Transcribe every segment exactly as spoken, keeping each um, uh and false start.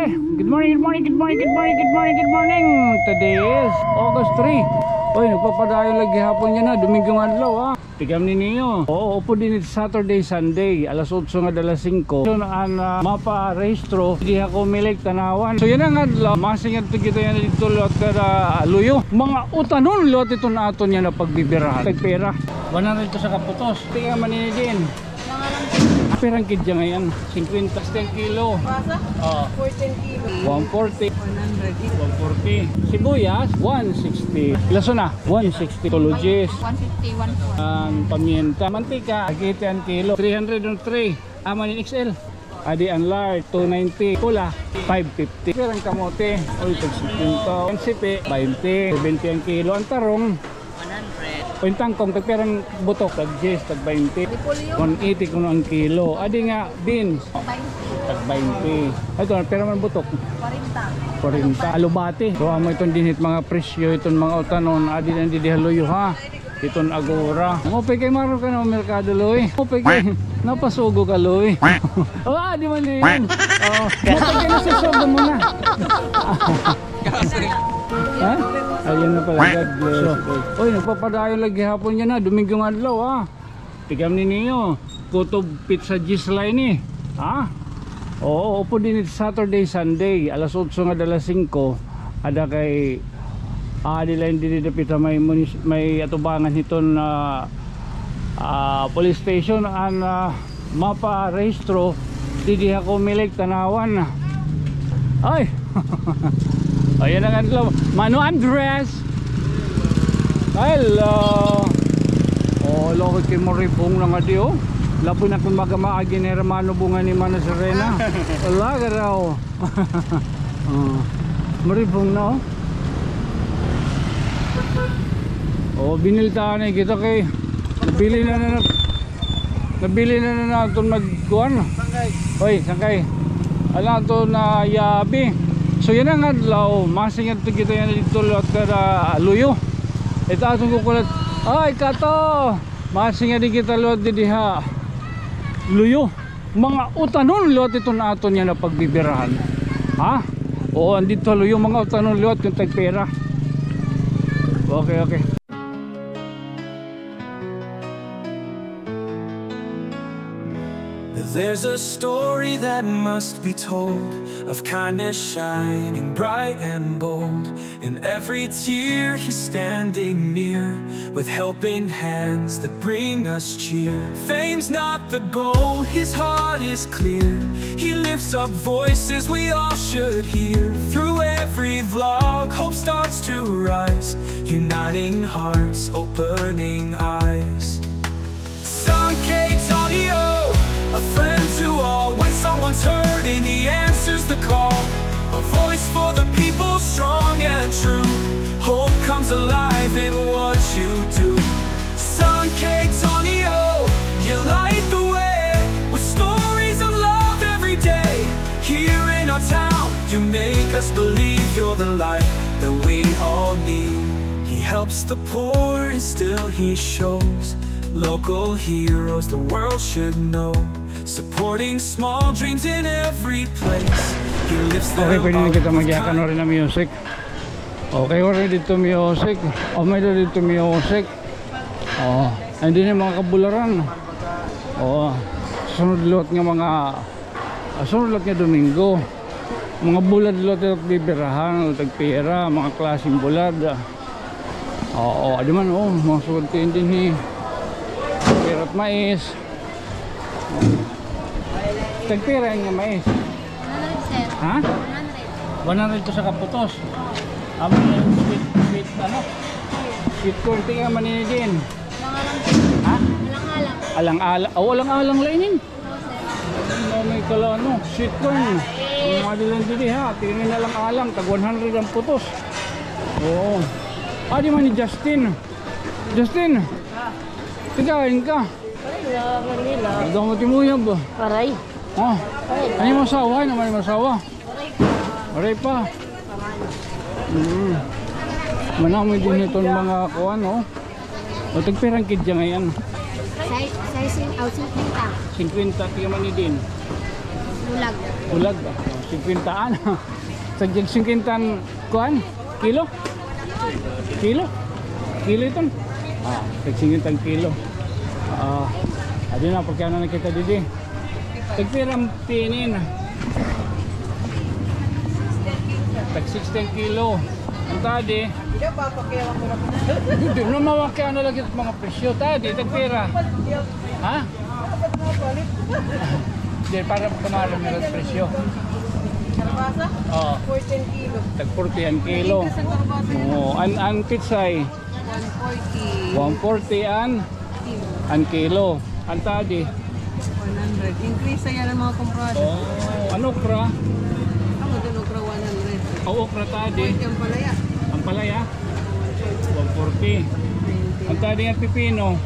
Good morning, good morning, good morning, good morning, good morning, good morning. Today is August three. Oy, nagpapadayon la gihapon yana, Domingo nga adlaw, ha. Tikang niyo. Oo, upod dinhi Saturday, Sunday, alas otso ngada alas singko. So, an, ah, mapa rehistro, didi ha Comelec, Tanauan. So, yana nga adlaw, masing ngadto kita yana didto liwat kada luyo. Mga utanon liwat iton aton yana pagbibirahan. Tagpira. One hundred to sa kaputos. Tikang man ini din. Pira an kidya ngay-an? Singkwenta. Sixty an kilo. Pasa? Oo. Forty an kilo. One forty. One hundred. One forty. Sibuyas, one sixty. Lason na, one sixty. Tologis. One fifty, one forty. An pamienta. Mantika, eighty an kilo. Three hundred an tray. Amo ini X L. Adi an large, two ninety. Pula, five fifty. Pira an kamote? Oy, tag singkwenta. An sipi, baynte. Baynte an kilo. An tarong, one hundred. O, an tangkong, tagpira an butok? Tag diyes, tag baynte. Repolyo. One eighty kuno an kilo. Adi nga beans. Baynte. Tag baynte. Ito, pira man butok? Kwarenta. Kwarenta. Alubati. So, amo iton dinhi it mga presyo, iton mga utanon, adi na didi ha luyo, ha. Iton agora. Maupay kay maaram ka na merkado, Loy. Maupay kay napasugo ka, Loy. O, adi man diyan. O, maupay kay nasusugo mo na. Ha? Ayun na pala, God bless. So, oy, nagpapadayon la gihapon yana, Domingo nga adlaw, ha. Tikang niyo, Kutob Pizza Gisline, eh. Ha? Oo, upod dinhi Saturday, Sunday, alas otso ngada alas singko, ada kay, ah, adi la ini didi dapit ha may munis-, may atubangan hiton, ah, ah, police station, an, ah, mapa rehistro, didi ha Comelec, Tanauan. Ay! Ayan an adlaw. Mano Andres! Hello! O, lugod kay maribong na ngadi, o. Labi na kon magamaagi ni Hermano Bunga ni Mana Serena. Wala ka daw. O, maribong na, o. O, biniltaan na kita kay nabili na na, nabili na na naton magkuan. Sangkay. Oy, sangkay. Ala to na yabi. So, yana nga adlaw, masing ngadto kita yana didto liwat kada luyo. Ito aton kukulat. Ay, kato! Masing ngadto kita liwat didi ha luyo. Mga utanon liwat iton aton yana pagbibirahan. Ha? Oo, an didto ha luyo, mga utanon liwat kon tagpira. Okay, okay. There's a story that must be told of kindness shining bright and bold. In every tear, he's standing near, with helping hands that bring us cheer. Fame's not the goal, his heart is clear. He lifts up voices we all should hear. Through every vlog, hope starts to rise, uniting hearts, opening eyes. Sankey Tonio, a friend to all. When someone's hurting, he answers the call. A voice for the people, strong and true. Hope comes alive in what you do. Sankey Tonio, you light the way with stories of love every day. Here in our town, you make us believe you're the light that we all need. He helps the poor and still he shows local heroes the world should know. Supporting small dreams in every place. He lifts them up. Okay, pwede na kita magyakan, waray na music. Okay, waray didto music. O, may-ada didto music. O, ay, dinhi mga kabularan. O, sunod liwat nga mga Ah, sunod liwat nga Domingo. Mga bulad liwat it bibirahan, tagpira, mga klaseng bulad. Oo, adi man, o, mga sugad kaini dinhi. Pira it mais. Tagpira ini nga mais? One hundred, sir. Ha? One hundred. One hundred to sa kaputos. Amo ini sweet, sweet, ano? Sweet corn, tikang man ini din. Alang-alang. Ha? Alang-alang. Alang-alang. O, alang-alang la inin. Ano, may kala, ano, sweet corn. Mga dilan didi, ha. Tingnan na lang alang, tag one hundred an putos. Oo. Adi man ni Justin. Justin. Tigain ka. Ay, wala Manila. Daw mo timuyab. Waray. Ha? Ay, ano, may asawa? Ano, may asawa? Waray pa. Mm. Manamay dinhi iton mga kuan, o. O, tagpira an kidya ngay-an? Say-, say-, sing-, aw, singkwenta. Singkwenta, tikang man ini din? Bulag. Bulag ba? Singkwenta an. Tag singkwenta an kuan? Kilo? Kilo? Kilo iton? Ah, tag singkwenta an kilo. Ah, adi na, pagkano na kita didi? Tagpira an tinin? Tag sixty an kilo. An tadi? Di na mawaki na lagi it mga presyo. Tadi, tagpira? Ha? Di, para kamara mi it presyo. Kalabasa? Oo. Forty an kilo. Tag forty an kilo. Sa kalabasa. Oo, an, an pitsay? One forty. One forty an, an kilo. An tadi? One hundred. Increase na yan an mga kumprado. Oo. An okra? Ako din, okra, one hundred. An okra tadi? Forty an palaya. An palaya? One forty. An tadi nga pipino?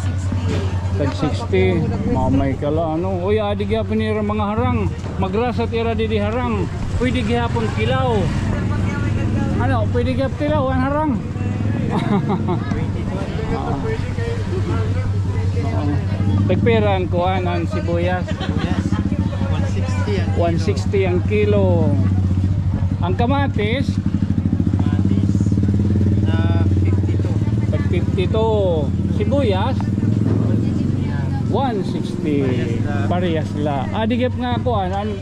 Sixty. Tag sixty. Mamay ka la, ano? Uy, adi gihapon ira mga harang. Magrasa it ira didi harang. Pwede gihapon tilaw. Ano, pwede gihapon tilaw an harang. Tagpira an kuan, an sibuyas? Yes. One sixty an kilo. One sixty an kilo. An kamatis? Kamatis, ah, fifty-two. Tag fifty-two. Sibuyas? One sixty. Parehas la. Parehas la. Ah, di gihap nga kuan, an,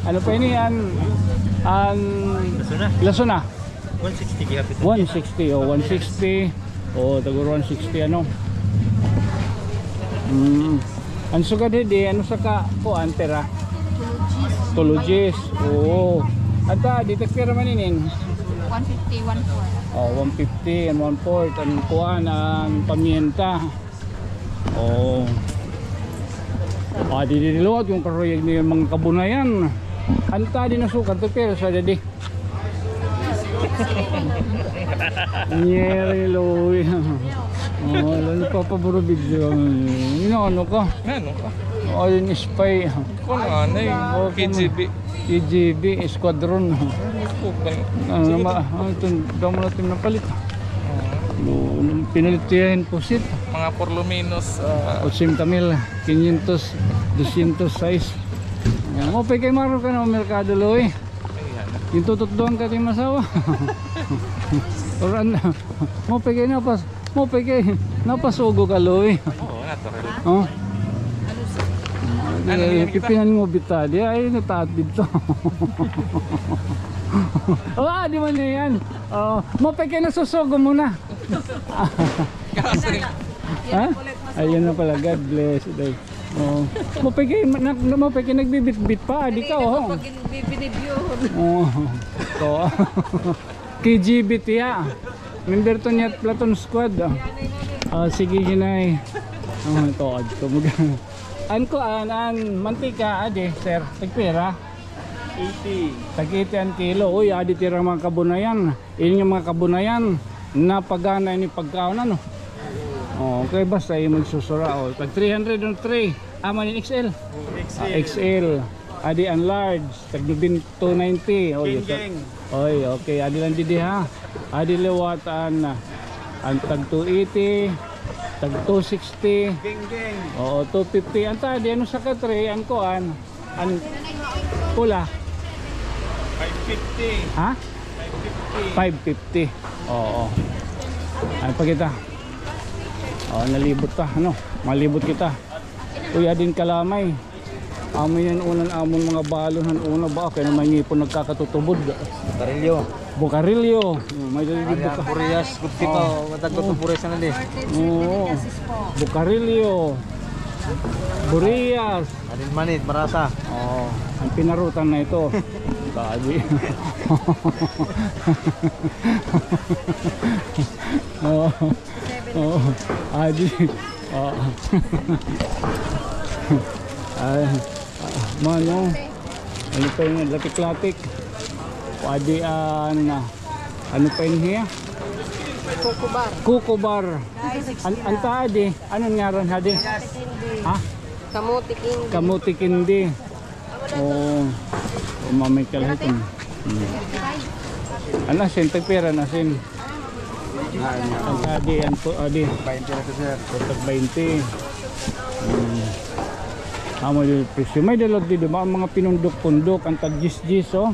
ano pa ini, an, an lasuna. Lasuna. One sixty gihap ito. One sixty, o, one sixty. O, taguro one sixty, ano. Mm. An sugad hidi, ano sa ka, kuan, pira? Tulo diyes. Oo. Ata, di tagpira man inin? One fifty, one fourth. O, one fifty and one fourth. An kuan, an pamienta. O. Ah, di, di, di, luwag yung karuyag niya, mga kabunayan. An tadi na sugad, tagpira sa didi? Nyeri, Louie. O, ano, nagpapaburo video. Inaano ka? Ano ka? O, yung spy. Kung ano, yung O, K G B. K G B, Squadron. Ano naman? Ah, ito, damo natin napalit. Lo, pinalit ko yan, pusit. Mga por lo menos, ah, Otsenta mil, quinientos, doscientos, sais. Maupay kay maro ka na, merkado, Loy. Ayan. Yung tututdoan ka, yung masawa. Oran, maupay kay napas, maupay kay napasugo ka, Loy. Oo, natural. Oh. Ano yun? Pipinan mo bita, di ay nataat dito. Oh, ah, di man niya yan. Oh, maupay kay nasusugo mo na. Kasi Ha? Ayun na pala. God bless. Day. Oh. Maupay kay, na, na, maupay kay nagbibitbit pa. Di ka, oh. Pag bibinidyo. Oh. Ito. K G B tiya. Member to niya Platoon Squad. Oh. Oh, sige, Ginay. Oh, ito, adto. An kuan, an mantika, adi, sir. Tagpira? Eighty. Tag eighty an kilo. Uy, adi tira mga kabunayan. Ini nga mga kabunayan, napagana ini pagkaon, ano? Oh, okay, basta imo magsusura, oh. Tag three hundred an tray. Amo ini X L? Oh, X L. Ah, X L. Adi an large, tag two ninety. Oh, yes, sir. Geng, geng. Oy, okay, adi lang didi, ha. Adi liwat an, an tag two eighty, tag two sixty. Geng, geng. Oo, two fifty. An tadi, ano sa ka tray, an kuan? An pula? Five fifty. Ha? Five fifty. Five fifty. Oo. Ay, pakita. Oh, nalibot ta, ano? Malibot kita. Uy, adin kalamay. Amo yan unan amon mga balon han una ba? Kay na may ngipon nagkakatutubod. Karilyo. Bukarilyo. Oh, may dali Ari, buka-, Burias, gud kita, Oh. matag ko to Burias na di. Oo. Bukarilyo. Burias. Adin manit, marasa. Oh, an pinarutan na ito. Sabi. Oh. Oh. Adi. Oh. Ay. Ah, mano. Ano pa yun? Latik-latik. Pwede, ah, na. Ano pa yun hiya? Coco bar. Coco bar. An, an ta adi. Ano ngaran ha di? Ha? Kamote candy. Kamote candy. Oo. Umamay ka lahat yun. Hmm. An asin, tagpira an asin? An adi, an to, adi. Bainte na to, sir. Tag bainte. Hmm. Amo didi presyo. May dalad didi ba? Mga pinundok-pundok, an tag-diyes-diyes, oh.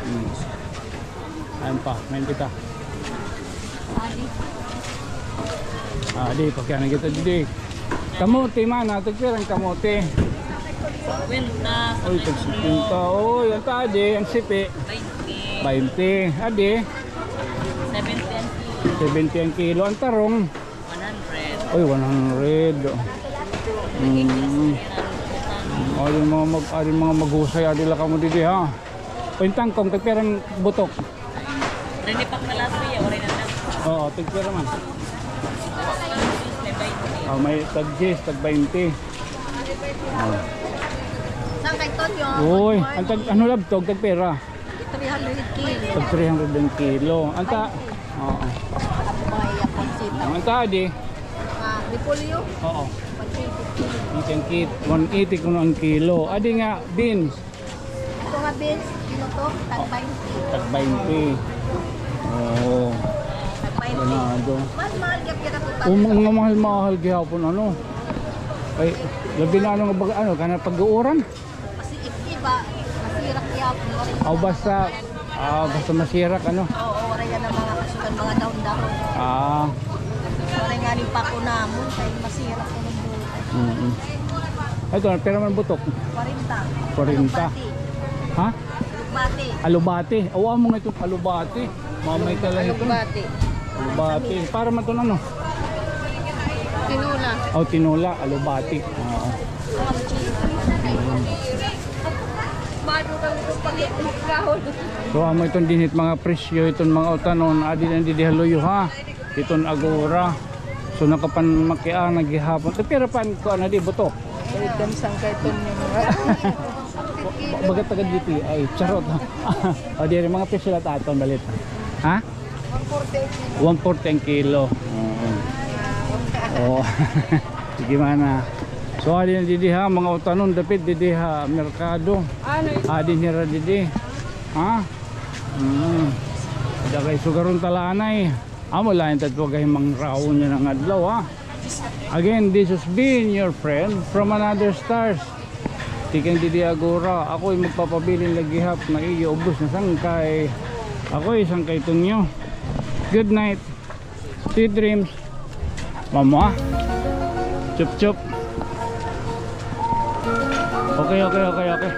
Hmm. Ayan pa, may kita. Ah, di, pakiana kita didi. Kamote man, ah, tagpira an kamote? Kwenta. Oy, tag singkwenta. Oy, an ta adi, an sipi? Baynte. Baynte. Adi? Seventy an kilo. Seventy an kilo. An tarong? One hundred. Oy, one hundred. Mm. Ay, mga mag-, ay, mga maghusay, adi la kamo didi, ha? O, an tangkong, tagpira an butok? Rene pa kalaso iya, waray na lang. Oo, tagpira man? May baynte. Oh, may tag-diyes, tag-baynte. Oh. San kay Tonyo? Uy, an tag-, ano, labtog, tagpira? Three hundred kilo. Tag three hundred an kilo. An ta-, oo. Abay, ako sita. An ta adi? Ah, repolyo. Oo. One eighty kilo. One eighty, one eighty kuno an kilo. Adi nga beans. Ito nga beans, kilo to, tag baynte. Tag baynte. Oo. Tag baynte. Ganado. Mas mahal gyud kita po. O, mga mahal-mahal gihapon, ano. Ay, labi na, ano, baga, ano, kana pag-uuran. Kasi iba, masirak gihapon. Aw, basta, ah, basta masirak, ano? Oo, waray na mga kasukan, mga dahon-dahon. Ah. Waray nga ning pako namon, kay masirak ko ng buhay. Mm-mm. Ito, pira man butok? Kwarenta. Kwarenta. Alugbati. Ha? Alugbati. Alugbati. Awa mo nga itong alugbati. Mamay ka lang ito. Alugbati. Alugbati. Para man ito, ano? Tinola. Oh, tinola, alugbati. Oo. So, amo iton dinhi it mga presyo, iton mga utanon, adi na didi ha luyo, ha? Iton Agora. So, nakapanmakiana gihapon. Ito, pira pa an kuan na di, buto? Ay, damsang kay iton yung mga. Baga taga D T I, charot, ha? O, diri, mga presyo la aton, balit. Ha? One forty an kilo. Oo. Oo. Sige, mana. So, adi na didi ha, mga utanon, dapit didi ha merkado. Adi hira didi. Ha? Mm. Dagay sugaron talanay. Amo lain tatwagay mangrawon niya ng adlaw, ha? Again, this has been your friend from another stars. Tikang didi Agora, ako'y magpapabilin lagi hap na iyo, ubos na sangkay. Ako'y sangkay tunyo. Good night. Sweet dreams. Mama. Chup chup. Okay, okay, okay, okay.